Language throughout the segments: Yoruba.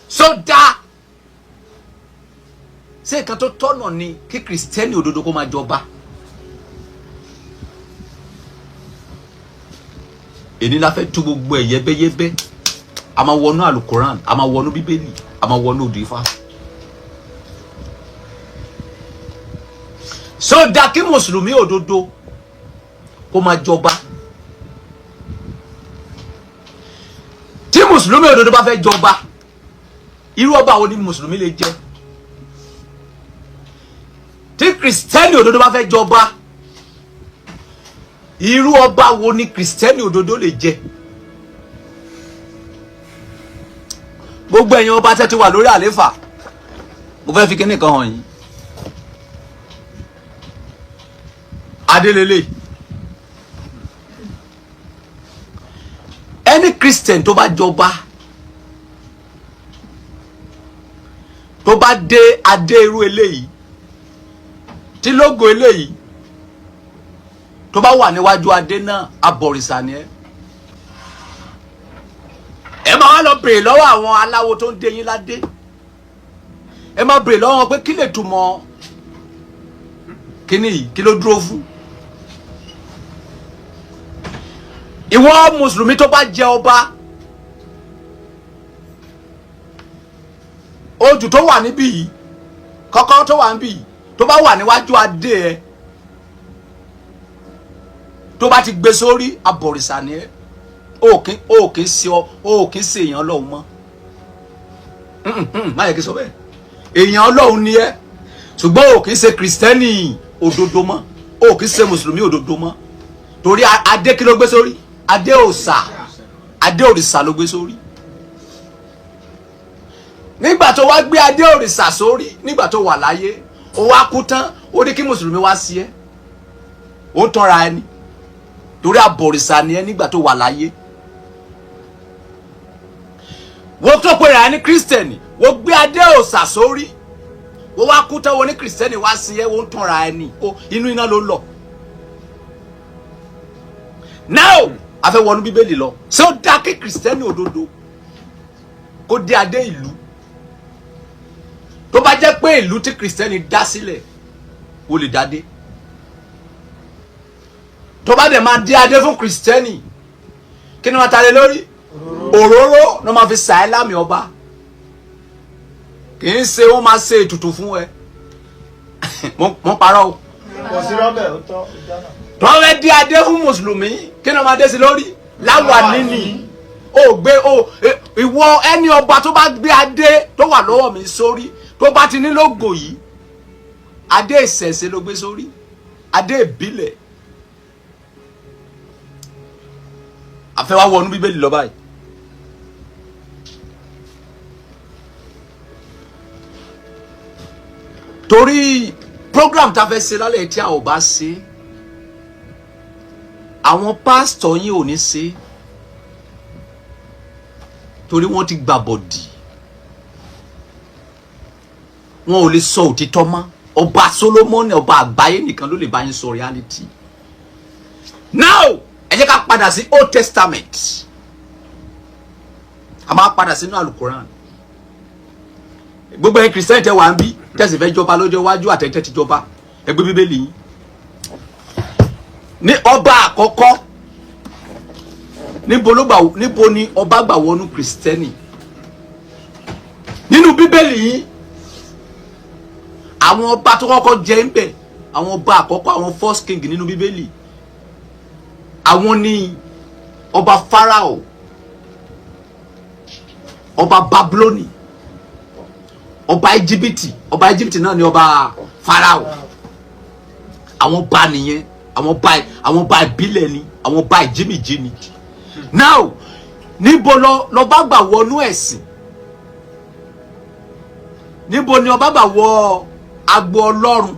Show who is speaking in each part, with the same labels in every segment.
Speaker 1: Sódà ṣé nǹkan tó tọ̀nà ni kí kìrìsìtẹ́nì òdodo kó máa jọba? Èní la fẹ́ tú gbogbo ẹ̀ yẹ́bẹ́yẹ́bẹ́. A máa wọnú alukoran, a máa wọnú bíbélì, a máa wọnú odù ifá. Sódà kí mùsùlùmí òdodo kó máa jọba? Tí mùsùlùmí òdodo bá fẹ́ jọba, irú ọba wo ni mùsùlùmí lè jẹ? Tí kìrìsìtẹ́nì òdodo bá fẹ́ jọba, irú ọba wo ni kìrìsìtẹ́nì òdodo lè jẹ? Gbogbo ẹ̀yin ọba tẹ́ ti wà lórí àléfà, mo fẹ́ fi kíní kan hàn yín. Adélélé, ẹni christian tó bá jọba, tó bá dé adé irú eléyìí, tí lógo eléyìí tó bá wà níwájú adé náà, abọ̀rìṣà ni ẹ. Ẹ máa wá lọ bèrè lọ́wọ́ àwọn aláwo tó ń dé yín ládé. Ẹ máa bèrè lọ́wọ́ wọn pé kí lè túmọ̀ kíní yìí, kí ló dúró fún? Ìwọ mùsùlùmí tó bá jẹ ọba, odù tó wà níbí yìí, kọ́kọ́rọ́ tó wà níbí yìí, tó bá wà níwájú adé ẹ, tó bá ti gbé sórí, abọ̀rìṣà ni ẹ. Ó kì í ṣe ọ, ó kì í ṣe èèyàn Ọlọ́run mọ́. Má yẹ kí n sọ bẹ́ẹ̀. Èèyàn Ọlọ́run ni ẹ, ṣùgbọ́n ó kì í ṣe kìrìsìtẹ́nì òdodo mọ́, ó kì í ṣe mùsùlùmí òdodo mọ́, torí adé kí ló gbé sórí? Adé òòṣà, adé òrìṣà ló gbé sórí. Nígbà tó wá gbé adé òrìṣà sórí nígbà tó wà láyé, ó wá kú tán, ó ní kí mùsùlùmí wá sí ẹ, ó ń tanra ẹni, torí àbọ̀rìṣà ni ẹ nígbà tó wà láyé. Wọ́n tó pe ra ní kírísítẹ̀nì, wọ́n gbé adé òòṣà sórí, wọ́n wá kú tán, wọ́n ní kírísítẹ́nì wá sí ẹ, wọ́n ń tanra ẹni, inú iná ló lọ. Now a fẹ́ wọnú bíbélì lọ. Ṣé ó dá kí kìrìsìtẹ́nì òdodo kó dé adé ìlú? Tó bá jẹ́ pé ìlú tí kìrìsìtẹ́nì dá sílẹ̀, ó lè dádé. Tó bá dẹ̀ máa dé adé fún kìrìsìtẹ́nì, kí ni wọ́n ta lé lórí? Òróró ni wọ́n máa fi sà ẹ́ lámì ọba. Kì í ṣe wọ́n máa ṣe ètùtù fún ẹ. Mo parọ́ o?
Speaker 2: Kò sí rọ́bẹ̀, ó tọ́ ìdáná.
Speaker 1: Tó fẹ́ dé adé fún mùsùlùmí, kí ni wọ́n máa dé sí lórí? Láwàní ni ó gbé ó. Ìwọ ẹni ọba tó bá gbé adé tó wà lọ́wọ́ mi sórí, tó bá ti ní lógo yìí, adé ìṣẹ̀ṣe ló gbé sórí, adé ìbílẹ̀. Àfẹ́ wá wọnú bíbélì lọ báyìí. Torí program tá a fẹ́ ṣe lálẹ́, tí a ò bá ṣe, àwọn pásítọ̀ yín ò ní ṣe, torí wọ́n ti gbàbọ̀dì, wọn ò lè sọ òtítọ́ mọ́. Ọba Solomoni, ọba àgbáyé nìkan ló lè bá yín sọ reality. Now ẹ jẹ́ ká padà sí Old Testament. A máa padà sínú alukoran. Gbogbo ẹ̀yin Christian tẹ́ wà ń bí, tẹ̀sí fẹ́ jọba lọ́jọ́ iwájú, àtẹ̀tẹ̀ ti jọba, ẹ gbé bíbélì yín. Ní ọba àkọ́kọ́, níbo ló gbà, níbo ni ọba gbà wọnú kristẹni nínú bíbélì yìí? Àwọn ọba tó kọ́kọ́ jẹ ń bẹ̀, àwọn ọba àkọ́kọ́, àwọn first king nínú bíbélì, àwọn ní ọba Pharaoh, ọba Babiloni, ọba Íjíbítì. Ọba Íjíbítì náà ni ọba Pharaoh. Àwọn ọba nìyẹn, àwọn ọba ìbílẹ̀ ni, àwọn ọba ìjímìjí ni. Now níbo lọ lọba gbà wọnú ẹ̀sìn? Níbo ni ọba gbà wọ agbo Ọlọ́run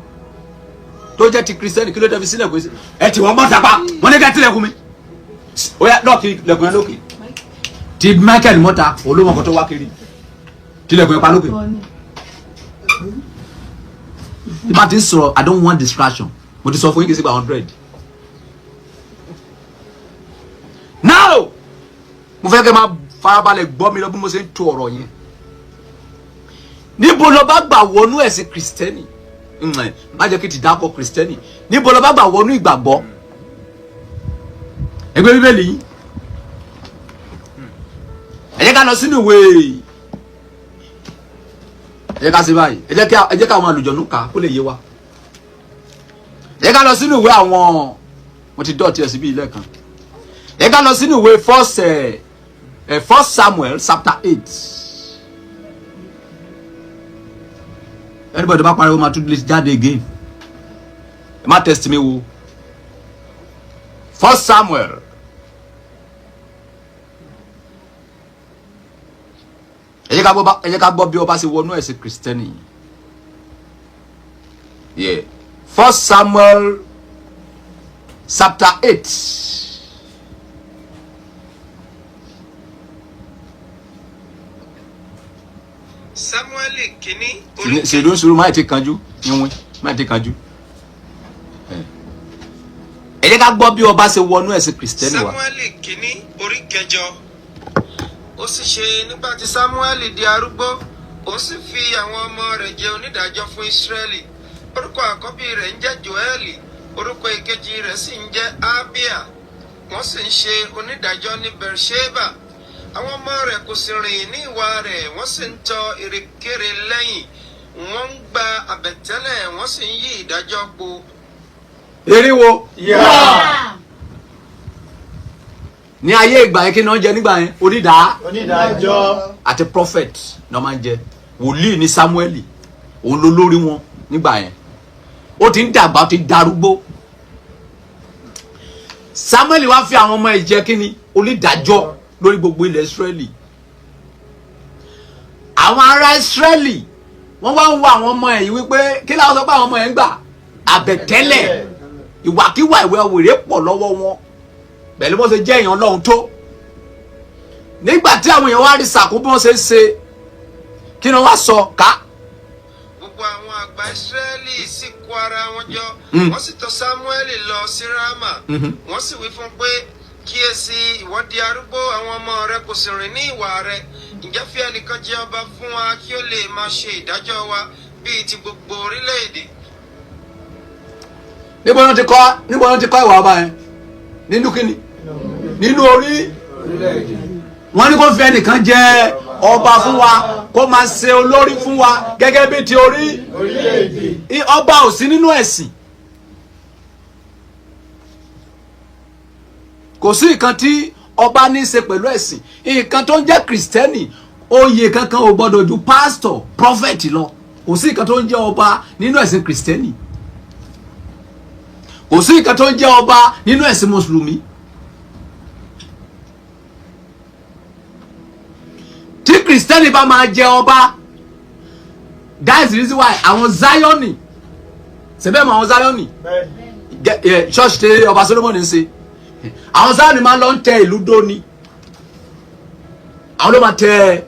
Speaker 1: tó jẹ́ ti Christian? Kí ló dé fi sílẹ̀ kó ẹ tí wọ́n mọ̀ sápá? Wọ́n ní ká tilẹ̀kùn mi. Ó yá, lọ́ọ̀kì lẹ̀kùn yẹn lókè. Ti Michael mọ́ta olómọ̀kọ́ tó wá kiri, tilẹ̀kùn yẹn pa lókè. Tí bá ti ń sọ̀rọ̀, I don't want distraction. Mo ti sọ fún yín, kí n sì gba 100. Now mo fẹ́ kẹ́ máa farabalẹ̀ gbọ́ mi lọ bí mo ṣe ń to ọ̀rọ̀ yẹn. Níbo ló bá gbà wọnú ẹ̀sìn Kìrìsìtẹ́nì? Má jẹ́ kí n ti dákọ̀ Kìrìsìtẹ́nì. Níbo ló bá gbà wọnú ìgbàgbọ́? Ẹgbẹ́ Bíbélì yìí, ẹ jẹ́ ká lọ sínú ìwé. Ẹ jẹ́ ká ṣe báyìí, ẹ jẹ́ ká àwọn àlùjọ̀nú kà kó lè yé wa. Ẹ jẹ́ ká lọ sínú ìwé àwọn, mo ti dọ̀tí ẹ̀ síbí ilé kan. Ẹ jẹ́ ká lọ sínú ìwé First Samuel chapter 8. Anybody bá pariwo, máa tún lè jáde again. Ẹ má test mi wo. First Samuel, ẹ jẹ́ ká gbọ́ bí ọba ṣe wọnú ẹ̀sìn Kìrìsìtẹ́nì. Yeah, First Samuel chapter 8.
Speaker 3: Samuel kìíní orí
Speaker 1: Ṣèlú sùúrù, má ti kanjú níwọ̀n, má ti kanjú. Ẹ jẹ́ ká gbọ́ bí ọba ṣe wọnú ẹ̀sìn Kìrìsìtẹ́nì wa.
Speaker 3: Samuel kìíní orí kẹjọ. Ó sì ṣe nígbà tí Samuel di arúgbó, ó sì fi àwọn ọmọ rẹ̀ jẹ onídàájọ́ fún Ísírẹ́lì. Orúkọ àkọ́bí rẹ̀ ń jẹ́ Joẹ́lì, orúkọ ìkejì rẹ̀ sì ń jẹ́ Abia. Wọ́n sì ń ṣe onídàájọ́ ní Beersheba. Àwọn ọmọ rẹ̀ kò sì rìn ní ìwà rẹ̀, wọ́n sì ń tọ ìrìnkèrè lẹ́yìn, wọ́n ń gba àbẹ̀tẹ́lẹ̀, wọ́n sì ń yí ìdájọ́ po.
Speaker 1: Eriwo.
Speaker 2: Yeah.
Speaker 1: Ní ayé ìgbà yẹn, kí ni wọ́n jẹ nígbà yẹn? Onídàá
Speaker 2: Onídàájọ́.
Speaker 1: àti prophet ní wọ́n máa ń jẹ. Wòlíì ní Samuel, òun ló lórí wọn nígbà yẹn. Ó ti ń dàgbà, ó ti ń darúgbó. Samuel wá fi àwọn ọmọ ẹ̀ jẹ kí ni? Onídàájọ́ lórí gbogbo ilẹ̀ Israẹli. Àwọn ará Israẹli, wọ́n wá ń wo àwọn ọmọ ẹ̀ yìí wípé kí láwọn sọ pé àwọn ọmọ ẹ̀ ń gbà àbẹ̀tẹ́lẹ̀, ìwàkiwà, ìwé wèrè pọ̀ lọ́wọ́ wọn pẹ̀lú bó ṣe jẹ́ èèyàn Ọlọ́run tó. Nígbà tí àwọn èèyàn wá rí sàkó bí wọ́n ṣe ń ṣe, kí ni wọ́n wá sọ ká?
Speaker 3: Gbogbo àwọn àgbà Ísírẹ́lì sì kó ara wọn jọ, wọ́n sì tọ̀ Sámúẹ́lì lọ sí Rámà. Wọ́n sì wí fún un pé, kíyèsí, ìwọ di arúgbó, àwọn ọmọ rẹ kò sì rìn ní ìwà rẹ. Ǹjẹ́ fi ẹnìkan jẹ ọba fún wa kí ó lè máa ṣe ìdájọ́ wa bíi ti gbogbo orílẹ̀-èdè.
Speaker 1: Níbo ni wọ́n ti kọ́ ìwà ọba yẹn? Nínú kíni? Nínú orí. Wọ́n ní kó fi ẹnìkan jẹ ọba fún wa, kó máa ṣe olórí fún wa gẹ́gẹ́ bí ti orí
Speaker 2: Orílẹ̀-èdè.
Speaker 1: Ọba ò sí nínú ẹ̀sìn. Kò sí nǹkan tí ọba ní í ṣe pẹ̀lú ẹ̀sìn. Nǹkan tó ń jẹ́ Kìrìsìtẹ́nì, oyè kankan ò gbọ́dọ̀ ju pásítọ̀, prọfẹ̀tì lọ. Kò sí nǹkan tó ń jẹ́ ọba nínú ẹ̀sìn Kìrìsìtẹ́nì. Kò sí nǹkan tó ń jẹ́ ọba nínú ẹ̀sìn Mùsùlùmí. Tí Kìrìsìtẹ́nì bá máa jẹ ọba, that is the reason why àwọn Zioni sẹ́bẹ̀ mọ àwọn Zioni
Speaker 2: Bẹ́ẹ̀ni.
Speaker 1: Church tí ọba Solomoni ń ṣe, àwọn Zioni máa ń lọ ń tẹ ìlú dó ni. Àwọn ló máa tẹ,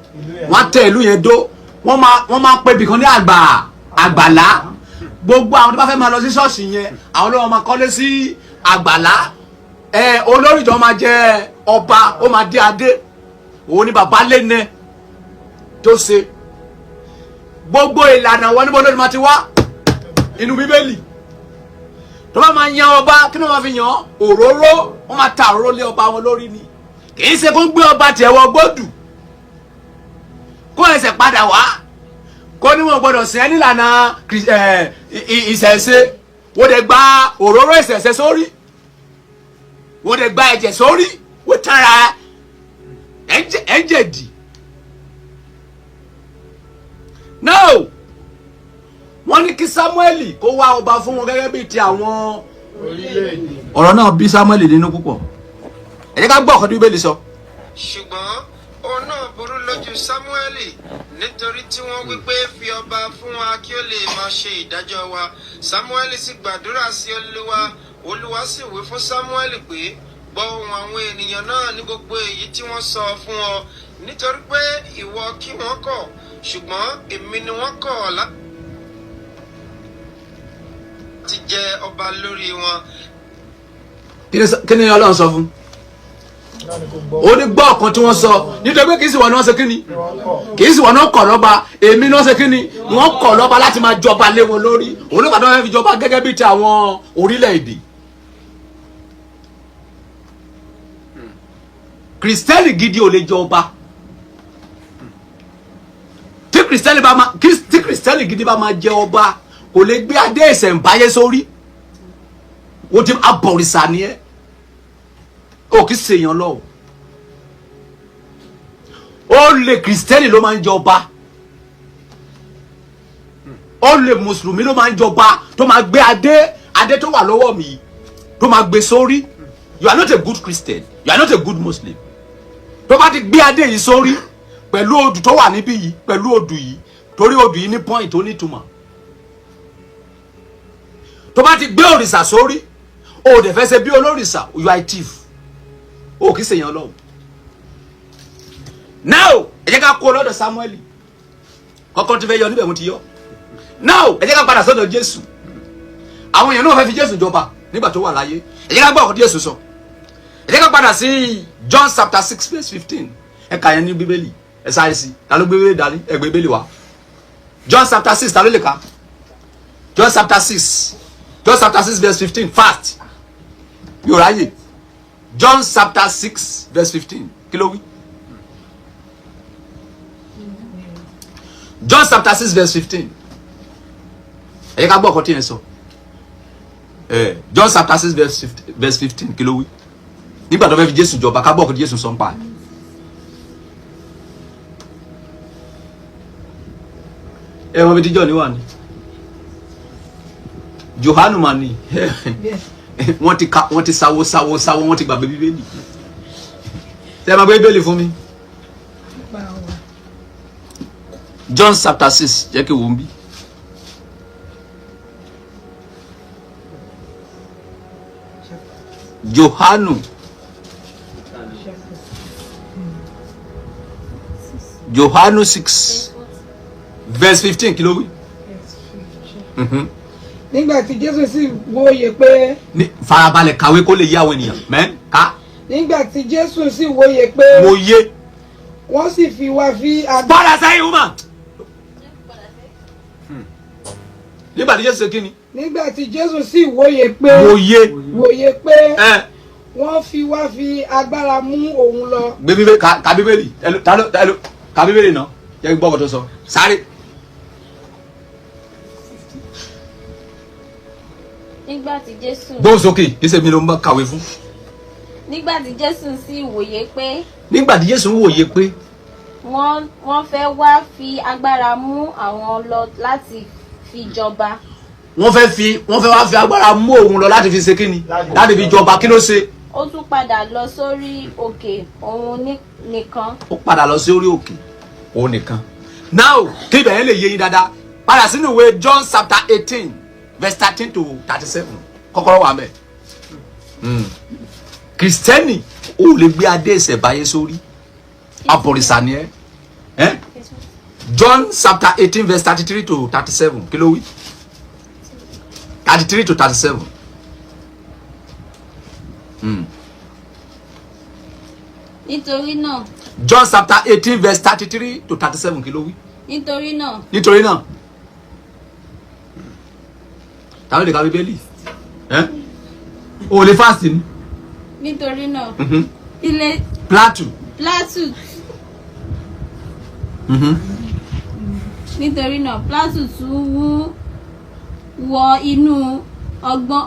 Speaker 1: wọ́n á tẹ ìlú yẹn dó. Wọ́n máa pè bìkan ní àgbàlá. Gbogbo àwọn tó bá fẹ́ máa lọ sí ṣọ́ọ̀ṣì yẹn, àwọn ló máa kọ́lé sí àgbàlá. Ẹ olórí ìjọ máa jẹ ọba, ó máa dé adé. Òun ni bàbá lẹ́nẹ tó ṣe gbogbo ìlànà wọn. Níbo ló máa ti wá? Inú Bíbélì. Tó bá máa yan ọba, kí ni wọ́n máa fi yan? Òróró. Wọ́n máa ta òróró lé ọba wọn lórí ni. Kì í ṣe kó gbé ọba tiẹ̀ wọ gbódù, kó ẹsẹ̀ padà wá, kó ní wọn gbọdọ̀ sìn ẹ́ nílànà ìṣẹ̀ṣe. Wọ́n dẹ̀ gba òróró ìṣẹ̀ṣe sórí, wọ́n dẹ̀ gba ẹ̀jẹ̀ sórí, wọ́n tara ẹ̀jẹ̀ dì. No, wọ́n ní kí Samuel kó wá ọba fún wọn gẹ́gẹ́ bíi ti àwọn
Speaker 2: Orílẹ̀-èdè.
Speaker 1: Ọ̀rọ̀ náà bí Samuel nínú púpọ̀. Ẹ jẹ́ ká gbọ́ ọ̀kan tí Bíbélì sọ.
Speaker 3: Ṣùgbọ́n òun náà burú lójú Sámúẹ́lì nítorí tí wọ́n wí pé, fi ọba fún wa kí ó lè máa ṣe ìdájọ́ wa. Sámúẹ́lì sì gbàdúrà sí Olúwa. Olúwa sì wí fún Sámúẹ́lì pé, gbọ́ ohùn àwọn ènìyàn náà ní gbogbo èyí tí wọ́n sọ fún ọ, nítorí pé ìwọ kí wọ́n kọ̀, ṣùgbọ́n èmi ni wọ́n kọ̀ láti jẹ ọba lórí wọn.
Speaker 1: Kí ni Ọlọ́run sọ fún?
Speaker 2: Náà ni kò gbọ́.
Speaker 1: Ó ní gbọ́ ọ̀kan tí wọ́n sọ, nítorí pé kì í sì wọ́n ní wọ́n ṣe kí ni,
Speaker 2: Ni wọ́n kọ̀.
Speaker 1: Kì í sì wọ́n náà kọ̀ lọ́ba, èmi náà ṣe kí ni, wọ́n kọ̀ lọ́ba láti máa jọba lé wọn lórí. Òun ló pàtó fẹ́ fi jọba gẹ́gẹ́ bí ti àwọn orílẹ̀-èdè. Kìrìsìtẹ́nì gidi ò lè jọba. Tí kìrìsìtẹ́nì gidi bá máa jẹ ọba, kò lè gbé adé ìṣẹ̀ǹbáyé sórí. Wọ́n ti abọ̀rìṣà ni ẹ́, ò kì í ṣèyàn lọ́wọ́. Ó lè kìrìsìtẹ́nì ló máa ń jọba, ó lè mùsùlùmí ló máa ń jọba, tó máa gbé adé tó wà lọ́wọ́ mi yìí, tó máa gbé sórí. You are not a good Christian, you are not a good Muslim tó bá ti gbé adé yìí sórí pẹ̀lú odù tó wà níbí yìí, pẹ̀lú odù yìí, torí odù yìí ní point tó nítumọ̀. Tó bá ti gbé òrìṣà sórí, o ò dẹ̀ fẹ́ ṣe bí olórìṣà, you are a thief, o kì í ṣèyàn lọ́wọ́. Now, ẹ jẹ́ ká kó lọ́dọ̀ Samuel. Kọ́kọ́ tí fẹ́ yọ níbẹ̀, mo ti yọ. Now, ẹ jẹ́ ká padà sọ́dọ̀ Jésù. Àwọn èèyàn náà fẹ́ fi Jésù jọba nígbà tó wà láyé. Ẹ jẹ́ ká gbọ́ ọ̀kan tí Jésù sọ. Ẹ jẹ́ ká padà sí John chapter 6 verse 15. Ẹ kà yẹn ní Bíbélì, ẹ sáré sí. Ta ló gbé Bíbélì dání? Ẹ gbé Bíbélì wá. John chapter 6, ta ló lè kà? John chapter 6, John chapter 6 verse 15, fast, yóò ráyè. John chapter 6 verse 15, kí ló wí? John chapter 6 verse 15. Ẹ jẹ́ ká gbọ́ ọ̀kan tí yẹn sọ. Ẹ John chapter 6 verse 15, verse 15, kí ló wí nígbà tó fẹ́ fi Jésù jọba? Ká gbọ́ ọ̀kan tí Jésù sọ ń pa ẹ̀. Ẹ mọ ibi tí John wà ní Johanu mà ní. Wọ́n ti ka, wọ́n ti sáwó sáwó sáwó, wọ́n ti gbàgbé Bíbélì. Ṣé ẹ máa gbé Bíbélì fún mi? John chapter 6, jẹ́ kí n wò ó bí. Johanu, Johanu 6 verse 15, kí ló wí?
Speaker 4: Nígbà tí Jésù sì wòye pé
Speaker 1: Ní farabalẹ̀ kàwé kó lè yé àwọn ènìyàn mẹ́ ká.
Speaker 4: Nígbà tí Jésù sì wòye pé
Speaker 1: Mo yé
Speaker 4: wọ́n sì fi wá fi
Speaker 1: Padà sẹ́yìn, woman. Nígbà tí Jésù ṣe kí ni?
Speaker 4: Nígbà tí Jésù sì wòye pé
Speaker 1: Mo yé
Speaker 4: wòye pé
Speaker 1: ẹ
Speaker 4: wọ́n fi wá fi agbára mú òun lọ.
Speaker 1: Gbé Bíbélì ka Bíbélì. Ẹlò ta ló ẹlò ka Bíbélì náà, jẹ́ kí n gbọ́ ọ̀rọ̀ tó sọ, sáré.
Speaker 5: Nígbà tí Jésù
Speaker 1: Gbóhùn sókè, kì í ṣe mi ló ń bá kàwé fún.
Speaker 5: Nígbà tí Jésù sì wòye pé
Speaker 1: Nígbà tí Jésù ń wòye pé
Speaker 5: wọ́n fẹ́ wá fi agbára mú àwọn lọ láti fi jọba,
Speaker 1: wọ́n fẹ́ wá fi agbára mú òun lọ láti fi ṣe kíni? Láti fi jọba. Kí ló ṣe?
Speaker 5: Ó tún padà lọ sórí òkè òun nìkan.
Speaker 1: Ó padà lọ sí orí òkè òun nìkan. Now, kí ibẹ̀ yẹn lè yé yín dáadáa, padà sínú ìwé John chapter 18 verse 13 to 37. Kọ́kọ́rọ́ wà mẹ́. Kìrìsìtẹ́nì ò lè gbé adé ìṣẹ̀báyé sórí, abọ̀rìṣà ni ẹ́ ẹ́. John chapter 18 verse 33 to 37, kí ló wí? 33 to 37.
Speaker 5: Nítorí náà
Speaker 1: John chapter 18 verse 33 to 37, kí ló wí?
Speaker 5: Nítorí náà
Speaker 1: Nítorí náà, ta ló lè ka Bíbélì ẹ? O lè fast ni.
Speaker 5: Nítorí náà ilé
Speaker 1: Plateau.
Speaker 5: Plateau. Nítorí náà Plateau tún wú wọ inú ọgbọ́n.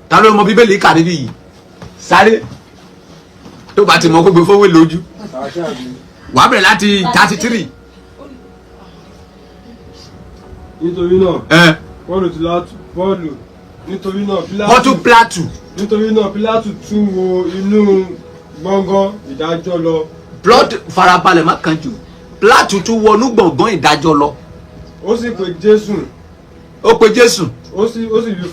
Speaker 1: Ta ló mọ Bíbélì kà níbí yìí? Sáré, tó bá ti mọ, kó gbé fowó lójú. Wàá bẹ̀rẹ̀ láti 33.
Speaker 2: Nítorí náà
Speaker 1: Ẹ
Speaker 2: Pọ́ọ̀lù ti látù Pọ́ọ̀lù nítorí náà
Speaker 1: wọ́n tún
Speaker 2: Pílátù
Speaker 1: Plateau.
Speaker 2: Nítorí náà Pílátù tún wo inú gbọ̀ngàn ìdájọ́ lọ.
Speaker 1: Plot farabalẹ̀, má kánjú. Plateau tún wọnú gbọ̀ngàn ìdájọ́ lọ.
Speaker 2: Ó sì pe Jésù.
Speaker 1: Ó pe Jésù.
Speaker 2: Ó sì wí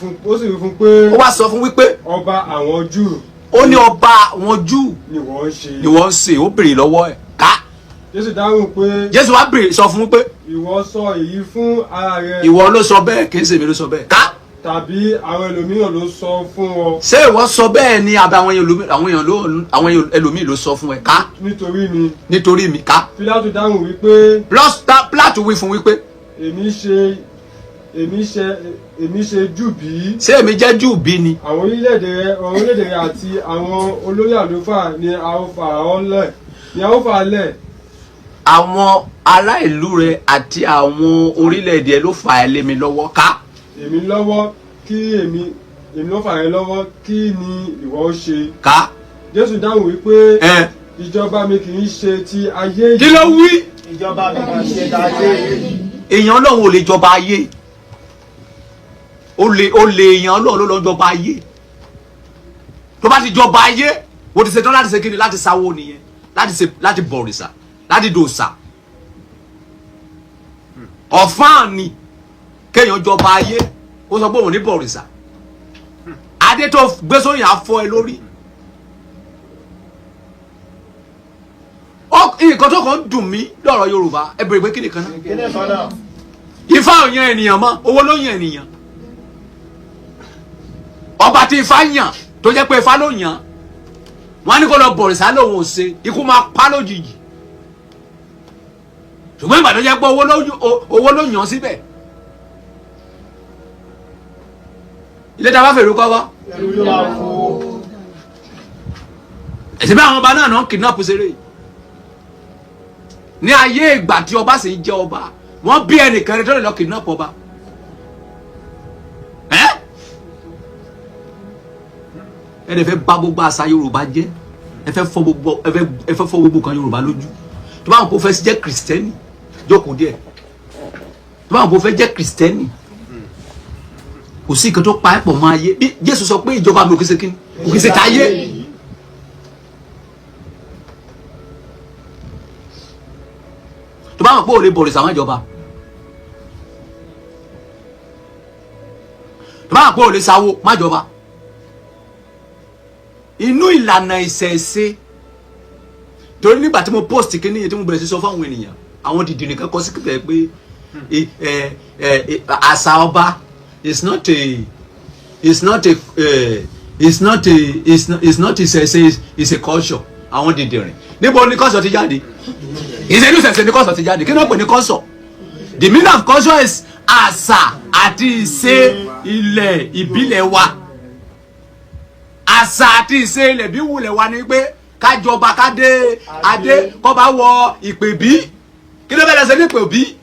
Speaker 2: fún pé
Speaker 1: Ó wá sọ fún wípé
Speaker 2: ọba àwọn Júù
Speaker 1: ó ní ọba àwọn Júù
Speaker 2: ni wọ́n ń ṣe.
Speaker 1: Ni wọ́n ń ṣe? Ó béèrè lọ́wọ́ ẹ̀ ká.
Speaker 2: Jésù dáhùn pé
Speaker 1: Jésù wá béèrè, sọ fún pé
Speaker 2: ìwọ sọ èyí fún ara rẹ
Speaker 1: ìwọ ló sọ bẹ́ẹ̀, kì í ṣe èmi ló sọ bẹ́ẹ̀. Ká.
Speaker 2: Tàbí àwọn ẹlòmíràn ló sọ fún ọ?
Speaker 1: Ṣé ìwọ sọ bẹ́ẹ̀ ni, àbí àwọn èèyàn ẹlòmíì ló sọ fún ẹ? Ká.
Speaker 2: Nítorí mi.
Speaker 1: Nítorí mi. Ká.
Speaker 2: Pílátù dáhùn wípé,
Speaker 1: Plus Pílátù wí fún wípé,
Speaker 2: Èmi ṣe Júù bí?
Speaker 1: Ṣé èmi jẹ́ Júù bí ni?
Speaker 2: Àwọn orílẹ̀-èdè rẹ àti àwọn olórí àlùfáà ni a ó fà ọ́ lẹ̀, ni a ó fà á lẹ̀.
Speaker 1: Àwọn ará ìlú rẹ àti àwọn orílẹ̀-èdè ẹ ló fà ẹ́ lé mi lọ́wọ́. Ká.
Speaker 2: Èmi lọ́wọ́ kí èmi ló fà ẹ́ lọ́wọ́. Kí ni ìwọ ó ṣe?
Speaker 1: Ká.
Speaker 2: Jésù dáhùn wípé,
Speaker 1: Ẹ.
Speaker 2: Ìjọba mi kì í ṣe ti ayé yìí.
Speaker 1: Kí ló wí?
Speaker 6: Ìjọba mi kì í ṣe tayé yìí.
Speaker 1: Èèyàn Ọlọ́run ò lè jọba ayé. Ó lè èèyàn Ọlọ́run ló lọ jọba ayé. Tó bá ti jọba ayé, o ti ṣetán láti ṣe kíni? Láti sáwó nìyẹn, láti ṣe, láti bọ̀rìṣà, láti dòṣà. Ọ̀fáàn ni kéèyàn jọba ayé, kó sọ pé òun ní bọ̀rìṣà. Adé tó gbé sóyìn á fọ́ ẹ lórí. Nǹkan tó kàn ń dùn mí lọ́rọ̀ Yorùbá, ẹ bèrè pé kí nìkan náà?
Speaker 6: Kí ni kan náà?
Speaker 1: Ifá ò yan ènìyàn mọ́, owó ló yan ènìyàn. Ọba tí Ifá yàn, tó jẹ́ pé Ifá ló yàn, wọ́n á ní kó lọ bọ̀rìṣà, lòun ò ṣe, ikú máa pa lójijì. Ṣùgbọ́n ìgbà tó jẹ́ pé owó ló yàn síbẹ̀, ilé tá a bá fèrè kọ́ wá.
Speaker 6: Ẹrú ló máa kú.
Speaker 1: Ẹ̀sìn bí àwọn ọba náà náà kidnap ṣeré yìí. Ní ayé ìgbà tí ọba sì ń jẹ ọba, wọ́n bí ẹnìkan rẹ tó lè lọ kidnap ọba. Ẹ́ ẹ lè fẹ́ bà gbogbo àṣà Yorùbá jẹ́. Ẹ fẹ́ fọ́ gbogbo kan Yorùbá lójú. Tó bá wọn kó fẹ́ jẹ́ Kìrìsìtẹ́nì, jókòó díẹ̀. Tó bá wọn kó fẹ́ jẹ́ Kìrìsìtẹ́nì, kò sí nǹkan tó pa ẹ̀ pọ̀ mọ́ ayé. Bí Jésù sọ pé, "Ìjọba mi ò kí ṣe kíni, kò kí ṣe táyé." Tó bá wọn pé ò lè bọ̀rìṣà, má jọba. Tó bá wọn pé ò lè sáwó, má jọba. Inú ìlànà ìṣẹ̀ṣe, torí nígbà tí mo post kíní yẹn, tí mo bẹ̀rẹ̀ sí sọ fáwọn ènìyàn, àwọn dìdìrín kan kọ sí kíkẹ́ pé ẹ ẹ àṣà ọba is not ìṣẹ̀ṣe, is a culture. Àwọn dìdìrín, níbo ni culture ti jáde? Ìṣèlú ìṣẹ̀ṣe ni culture ti jáde. Kí ni wọ́n pè ní culture? The meaning of culture is àṣà àti ìṣe ilẹ̀ ìbílẹ̀ wa. Àṣà àti ìṣe ilẹ̀ bí wulẹ̀ wa ni pé kájọba, kádé adé, kọ́ba wọ ìpè bí. Kí ló fẹ́ lọ ṣe ní ìpè bí?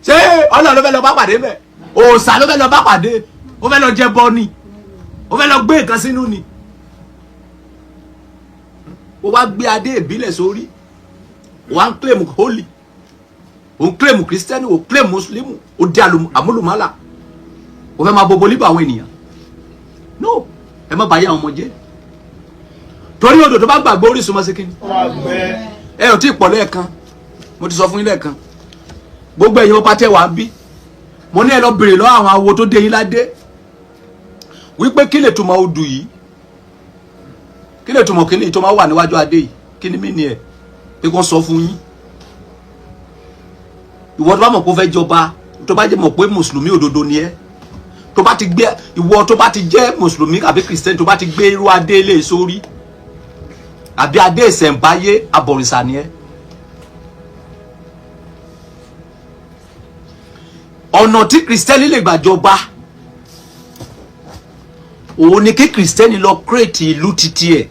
Speaker 1: Ṣé Ọlọ́run ló fẹ́ lọ bá pàdé bẹ̀? Òòṣà ló fẹ́ lọ bá pàdé? Ó fẹ́ lọ jẹ bọ ni? Ó fẹ́ lọ gbé nǹkan sínú ni? Ó wá gbé adé ìbílẹ̀ sórí, ó wá ń claim holy, ó ń claim Christian, ó claim Muslim, ó dé àmúlùmálà, ó fẹ́ máa bobo líbà àwọn ènìyàn. No, ẹ má bàyá àwọn ọmọ jẹ́, torí odò tó bá gbàgbé orísun máa ṣe kí ni?
Speaker 6: Ó máa gbẹ.
Speaker 1: Ẹ ò tí ì pọ̀ lẹ́ẹ̀kan. Mo ti sọ fún yín lẹ́ẹ̀kan, gbogbo ẹ̀yin ọba tẹ́ wàá bí, mo ní ẹ lọ bèrè lọ́wọ́ àwọn awo tó dé yín ládé wípé kí lè túmọ̀ odù yìí, kí lè túmọ̀ kí ni tó máa wà níwájú adé yìí, kí ni mí ni ẹ pé kó sọ fún yín. Ìwọ tó bá mọ̀ pé ó fẹ́ jọba, tó bá jẹ́ mọ̀ pé mùsùlùmí òdodo ni ẹ́, tó bá ti gbé, ìwọ tó bá ti jẹ́ mùsùlùmí àbí kìrìsìtẹ́nì, tó bá ti gbé irú adé lé sórí àbí adé ìṣẹ̀ǹbáyé, abọ̀rìṣà ni ẹ́. Ọ̀nà tí kìrìsìtẹ́nì lè gbàjọba, òun ni kí kìrìsìtẹ́nì lọ create ìlú titi ẹ̀.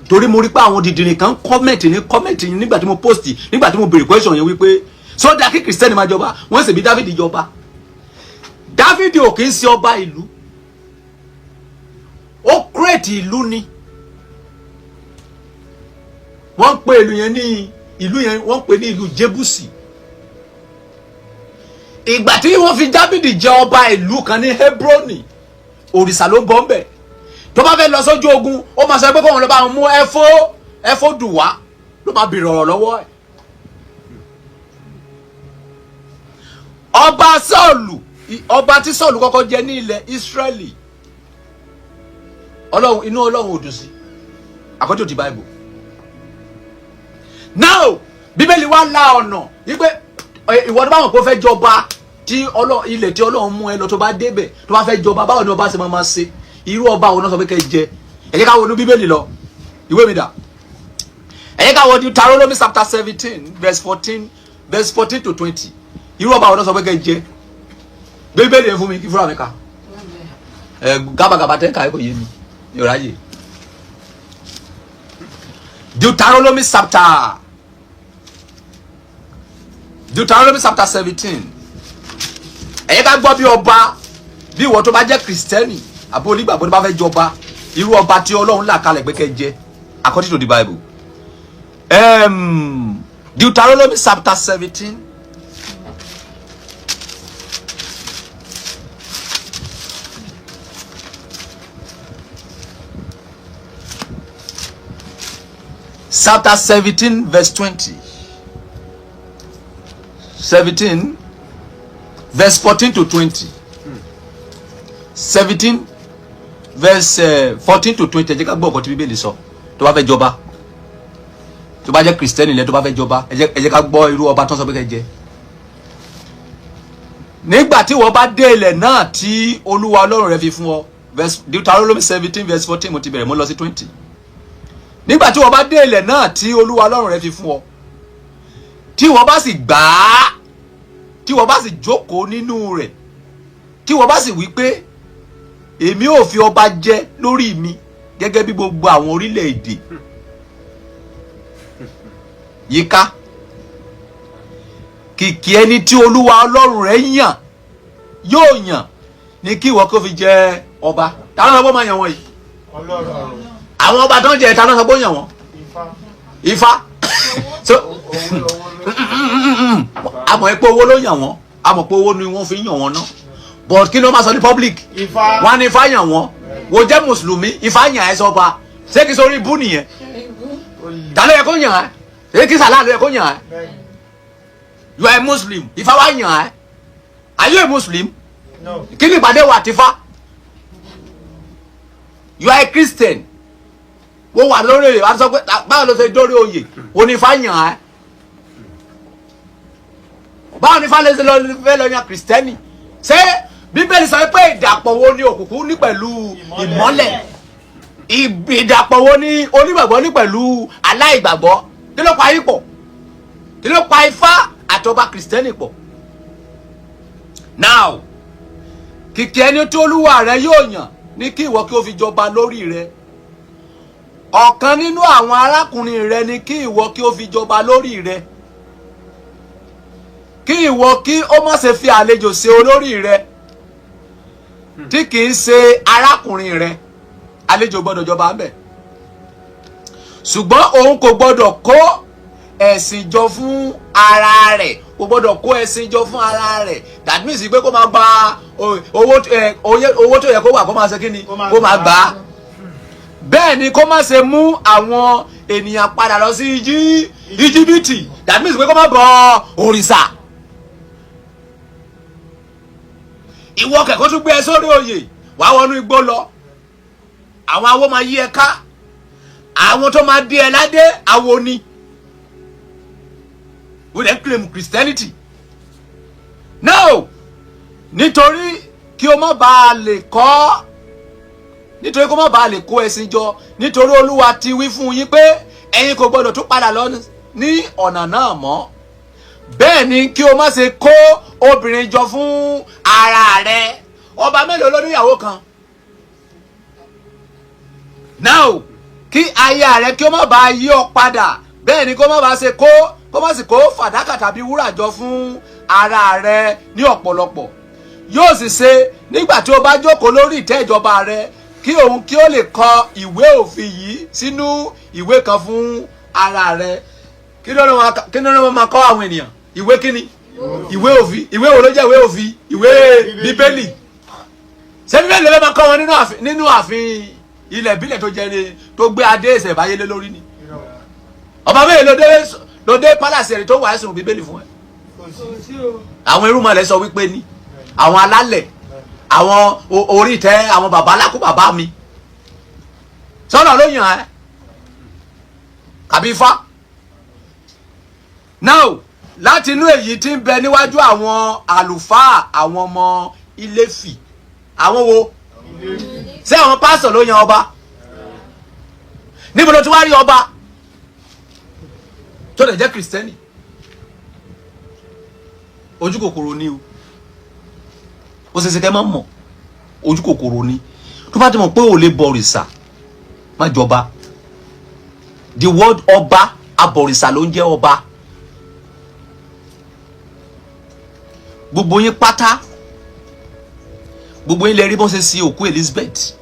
Speaker 1: Torí mo rí pé àwọn dìdìrín kan comment ní comment nígbà tí mo post, nígbà tí mo béèrè question yẹn wípé sódà kí kìrìsìtẹ́nì máa jọba, wọ́n sì bí Dáfídì jọba. Dáfídì ò kì í ṣe ọba ìlú, ó create ìlú ni. Wọ́n ń pè ìlú yẹn ní, ìlú yẹn wọ́n ń pè ní ìlú Jébùsì. Ìgbà tí wọ́n fi Dáfídì jẹ ọba ìlú kan ní Hebroni, òrìṣà ló ń bọ̀ ń bẹ̀. Tó bá fẹ́ lọ sójú ogun, ó máa sọ pé kóun lọ bá wọn mú ẹfó dù wá, ló máa bèrè ọ̀rọ̀ lọ́wọ́ ẹ̀. Ọba Sọ́ọ̀lù, ọba tí Sọ́ọ̀lù kọ́kọ́ jẹ ní ilẹ̀ Ísírẹ́lì, Ọlọ́run, inú Ọlọ́run ò dùn sí, according to the Bible. Now, Bíbélì wá la ọ̀nà wípé ìwọ tó bá wọn kó fẹ́ jọba Tí ilẹ̀ tí Ọlọ́run mú ẹ lọ, tó bá débẹ̀, tó bá fẹ́ jọba, báwo ni ọba ṣe máa máa ṣe? Irú ọba wo náà sọ pé kẹ́ jẹ? Ẹ jẹ́ ká wọnú Bíbélì lọ. Ìwé mi dà? Ẹ jẹ́ ká wọ Deuteronomy chapter 17 verse 14, verse 14 to 20. Irú ọba wo náà sọ pé kẹ́ jẹ? Bíbélì yẹn fún mi kí fúnra mi kà. Ẹ gábàgàbà tẹ́ ká ẹ kò yé mi ní ọ̀rá yìí. Deuteronomy chapter 17. Ẹ jẹ́ ká gbọ́ bí ọba, bí ìwọ tó bá jẹ́ Kìrìsìtẹ́nì àbí onígbàgbọ́ tó bá fẹ́ jọba, irú ọba tí Ọlọ́run là kalẹ̀ pé kẹ́ jẹ according to the Bible. Deuteronomy chapter 17. Chapter 17 verse 20. 17 verse 14 to 20. 17 verse 14 to 20. Ẹ jẹ́ ká gbọ́ ọ̀kan tí Bíbélì sọ. Tó bá fẹ́ jọba, tó bá jẹ́ Kìrìsìtẹ́nì lẹ́, tó bá fẹ́ jọba, ẹ jẹ́ ká gbọ́ irú ọba tó ń sọ pé kẹ́ jẹ. Nígbà tí wọ́n bá dé ilẹ̀ náà tí Olúwa Ọlọ́run rẹ fi fún ọ. Verse Deuteronomy 17 verse 14 mo ti bẹ̀rẹ̀, mo lọ sí 20. Nígbà tí wọ́n bá dé ilẹ̀ náà tí Olúwa Ọlọ́run rẹ fi fún ọ, tí wọ́n bá sì gbà á, tí wọ́n bá sì jókòó nínú rẹ̀, tí wọ́n bá sì wí pé, "Èmi ò fi ọba jẹ lórí mi gẹ́gẹ́ bí gbogbo àwọn orílẹ̀-èdè yíká," kìkì ẹni tí Olúwa Ọlọ́run rẹ̀ yàn yóò yàn ní kí ìwọ kó fi jẹ ọba. Ta ló sọ pé ó máa yàn wọ́n yìí?
Speaker 6: Ọlọ́run.
Speaker 1: Àwọn ọba tó ń jẹ, ta ló sọ pé ó yàn wọ́n?
Speaker 6: Ifá.
Speaker 1: Ifá so
Speaker 6: Owó owó ló.
Speaker 1: A mọ̀ pé owó ló yàn wọ́n, a mọ̀ pé owó ni wọ́n fi ń yàn wọ́n náà, but kí ni wọ́n máa sọ ní public?
Speaker 6: Ifá.
Speaker 1: Wọ́n á ní Ifá yàn wọ́n. Wo jẹ́ Mùsùlùmí, Ifá yàn ẹ́ sọ́ba. Ṣé kí sórí ibú nìyẹn? Ta ló yẹ kó yàn ẹ́? Ṣé kí sàlá ló yẹ kó yàn ẹ́?
Speaker 6: Bẹ́ẹ̀ni.
Speaker 1: You are a Muslim, Ifá wá yàn ẹ́. Are you a Muslim?
Speaker 6: No.
Speaker 1: Kí ni ìpàdé wa àtifá? You are a Christian, wọ́n wà lórí oyè, wọ́n sọ pé báwo ló ṣe dórí oyè? Wọ́n ní Ifá yàn ẹ́. Báwo ni Ifá lè ṣe lọ fẹ́ lọ yan Kìrìsìtẹ́nì? Ṣé Bíbélì sọ pé ìdàpọ̀ wo ni òkùnkùn ní pẹ̀lú ìmọ́lẹ̀? Ìdàpọ̀ wo ni onígbàgbọ́ ní pẹ̀lú aláìgbàgbọ́? Kí ló pa yín pọ̀? Kí ló pa Ifá àtọba Kìrìsìtẹ́nì pọ̀? Now, kìkì ẹni tí Olúwa rẹ yóò yàn ní kí ìwọ kí o fi jọba lórí rẹ. Ọ̀kan nínú àwọn arákùnrin rẹ ni kí ìwọ kí o fi jọba lórí rẹ. Kí ìwọ kí ó má ṣe fi àlejò ṣe olórí rẹ tí kì í ṣe arákùnrin rẹ. Àlejò gbọ́dọ̀ jọba ńbẹ̀, ṣùgbọ́n òun kò gbọ́dọ̀ kó ẹ̀sìn jọ fún ara rẹ̀. Kò gbọ́dọ̀ kó ẹ̀sìn jọ fún ara rẹ̀. That means pé kó máa gba owó owó tó yẹ kó wà, kó máa ṣe kí ni? Kó máa gbà á. Bẹ́ẹ̀ ni kó má ṣe mú àwọn ènìyàn padà lọ sí Íjíbítì. That means pé kó má bọ òrìṣà. Ìwọ kẹ̀kọ́ tún gbé ẹ sórí oyè, wàá wọnú igbó lọ, àwọn awo máa yí ẹ ká, àwọn tó máa dé ẹ ládé, awo ni. We dey claim Christianity no. Nítorí kí o má bàa lè kọ́, nítorí kó má bàa lè kó ẹ̀sìn jọ, nítorí Olúwa ti wí fún yín pé ẹ̀yin kò gbọdọ̀ tún padà lọ ní ọ̀nà náà mọ́. Bẹ́ẹ̀ ni kí o má ṣe kó obìnrin jọ fún ara rẹ. Ọba mélòó ló níyàwó kan? Now, kí aya rẹ kí o má bàa yí ọ padà. Bẹ́ẹ̀ ni kó má bàa ṣe kó kó má sì kó fàdákà tàbí wúrà jọ fún ara rẹ ní ọ̀pọ̀lọpọ̀. Yóò sì ṣe, nígbà tí o bá jókòó lórí ìtẹ́ ìjọba rẹ, kí òun kí ó lè kọ ìwé òfin yìí sínú ìwé kan fún ara rẹ. Kí ló ní wọn máa kọ́ àwọn ènìyàn? Ìwé kíni? Ìwé òfin. Ìwé wo ló jẹ́ ìwé òfin? Ìwé Bíbélì. Ṣé Bíbélì ló máa kọ́ wọn nínú ààfin ilẹ̀ ìbílẹ̀ tó jẹ́ ní tó gbé adé ìṣẹ̀báyé lé lórí ni? Ọba mẹ́rin ló dé palace ẹ̀rí tó wà ẹ̀sùn Bíbélì fún ẹ? Àwọn irúnmọlẹ̀ sọ wípé ní àwọn alálẹ̀, àwọn orí ìtẹ́, àwọn bàbá alákó bàbá mi sọ́nà ló yàn ẹ́ kàbí ifá. Now, Láti inú èyí tí ń bẹ níwájú àwọn àlùfáà, àwọn ọmọ Iléfì. Àwọn wo? Ṣé àwọn pásítọ̀ ló yan ọba? Níbo ló ti wá rí ọba tó lè jẹ́ Kìrìsìtẹ́nì? Ojú kòkòrò ni o. Ó ṣe ṣe kẹ́ máa mọ̀, ojú kòkòrò ni. Tó bá ti mọ̀ pé ò lè bọ̀rìṣà, má jọba. The word ọba, abọ̀rìṣà ló ń jẹ́ ọba. Gbogbo yín pátá, gbogbo yín lè rí bó ṣe sin òkú Elizabeth.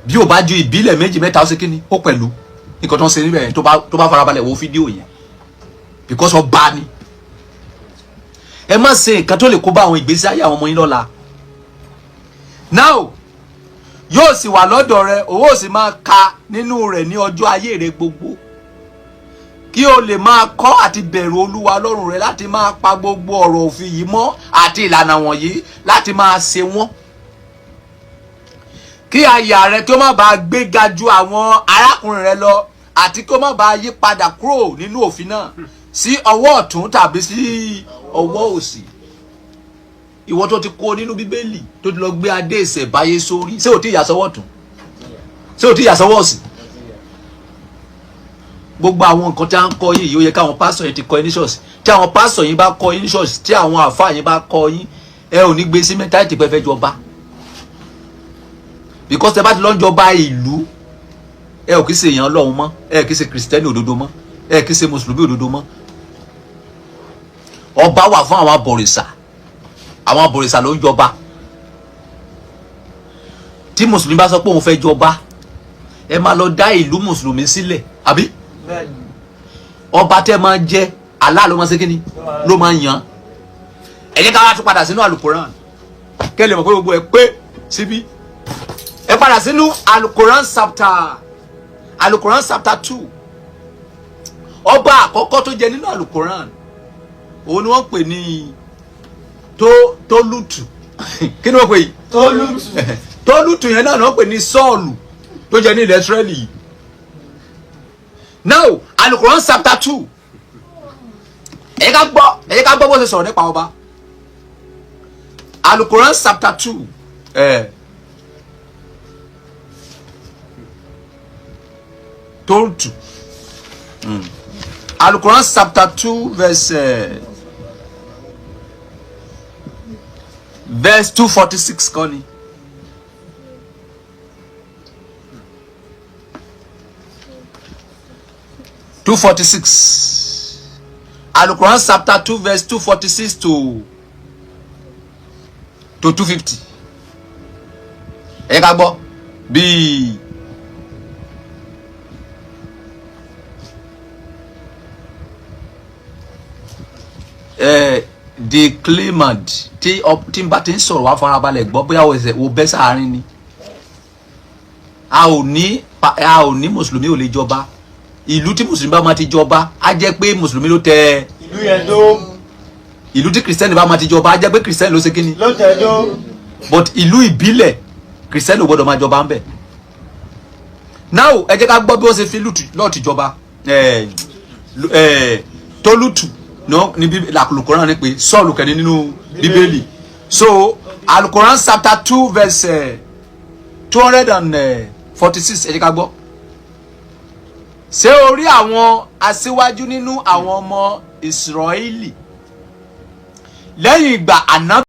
Speaker 1: Bí ò bá ju ìbílẹ̀ méjì mẹ́ta, ó ṣe kíni ó pẹ̀lú nǹkan tó ń ṣe níbẹ̀ yẹn. Tó bá farabalẹ̀ wo fídíò yẹn, because ọba ni. Ẹ má ṣe nǹkan tó lè kó bá àwọn ìgbésí ayé àwọn ọmọ yín lọ́la. Now, yóò sì wà lọ́dọ̀ rẹ, òun ó sì máa ka nínú rẹ̀ ní ọjọ́ ayé rẹ gbogbo, kí o lè máa kọ́ àti bẹ̀rù Olúwa Ọlọ́run rẹ, láti máa pa gbogbo ọ̀rọ̀ òfin yìí mọ́ àti ìlànà wọ̀nyí, láti máa ṣe wọ́n, kí àyà rẹ kí ó má bàa gbéga ju àwọn arákùnrin rẹ lọ, àti kí ó má bàa yí padà kúrò nínú òfin náà sí ọwọ́ ọ̀tún tàbí sí ọwọ́ òsì. Ìwọ tó ti kó nínú Bíbélì, tó ti lọ gbé adé ìṣẹ̀báyé sórí, ṣé ò tí ì yà sọ́wọ́ ọ̀tún? Ṣé ò tí ì yà sọ́wọ́ òsì? Gbogbo àwọn nǹkan tí a ń kọ́ yìí, ó yẹ káwọn pásọ̀ yìí ti kọ́ yín ní ṣọ́ọ̀ṣì. Tí àwọn pásọ̀ yìí bá kọ́ yín ní ṣọ́ọ̀ṣì, tí àwọn àáfàá yìí bá kọ́ yín, ẹ ò ní gbé sí mentality pé ẹ fẹ́ jọba, because ẹ bá ti lọ ń jọba ìlú, ẹ ò kì í ṣe èèyàn Ọlọ́run mọ́, ẹ kì í ṣe Kìrìsìtẹ́nì òdodo mọ́, ẹ kì í ṣe mùsùlùmí òdodo mọ́. Ọba wà fún àwọn abọ̀rìṣà. Àwọn abọ̀rìṣà ló ń jọba. Tí mùsùlùmí bá sọ pé òun fẹ́ jọba, ẹ máa lọ dá ìlú mùsùlùmí sílẹ̀, àbí?
Speaker 6: Bẹ́ẹ̀ni.
Speaker 1: Ọba tẹ́ máa jẹ, Allah ló máa ṣe kíni, ló máa yàn. Ẹ jẹ́ ká wá tún padà sínú Alukoran, kẹ́ lè mọ̀ pé gbogbo ẹ pé síbí. Ẹ padà sínú Alukoran chapter 2. Ọba àkọ́kọ́ tó jẹ nínú Alukoran, òun ni wọ́n pè ní Tólútù. Kí ni wọ́n pè yìí?
Speaker 6: Tólútù.
Speaker 1: Tólútù yẹn náà ni wọ́n pè ní Sọ́ọ̀lù tó jẹ ní ilẹ̀ Ísírẹ́lì yìí. Now, Alukoran chapter 2, ẹ jẹ́ ká gbọ́ bó ṣe sọ̀rọ̀ nípa ọba. Alukoran chapter 2, Tólútù. Alukoran chapter 2 verse 246 kọ́ ni. 246. Alukoran chapter 2 verse 246 to 250. Ẹ ká gbọ́ bíi the claimant tí n bá ti ń sọ̀rọ̀, wá farabalẹ̀ gbọ́, bóyá o ẹsẹ̀ wo bẹ́ sáárín ni. A ò ní mùsùlùmí ò lè jọba. Ìlú tí mùsùlùmí bá máa ti jọba, á jẹ́ pé mùsùlùmí ló tẹ
Speaker 6: Ìlú yẹn dó.
Speaker 1: Ìlú tí kìrìsìtẹ́nì bá máa ti jọba, á jẹ́ pé kìrìsìtẹ́nì ló ṣe kíni?
Speaker 6: Ló tẹ̀ dó.
Speaker 1: But ìlú ìbílẹ̀, kìrìsìtẹ́nì ò gbọ́dọ̀ máa jọba ńbẹ̀. Now, ẹ jẹ́ ká gbọ́ bí wọ́n ṣe fi Lọ́ọ̀tì jọba. Tólútù ní bí Alukoran ní pé Sọ́ọ̀lù kẹ́ni nínú Bíbélì. So Alukoran chapter 2 verse 246, ẹ jẹ́ ká gbọ́. Ṣé o rí àwọn aṣíwájú nínú àwọn ọmọ Ísírẹ́lì lẹ́yìn ìgbà àná?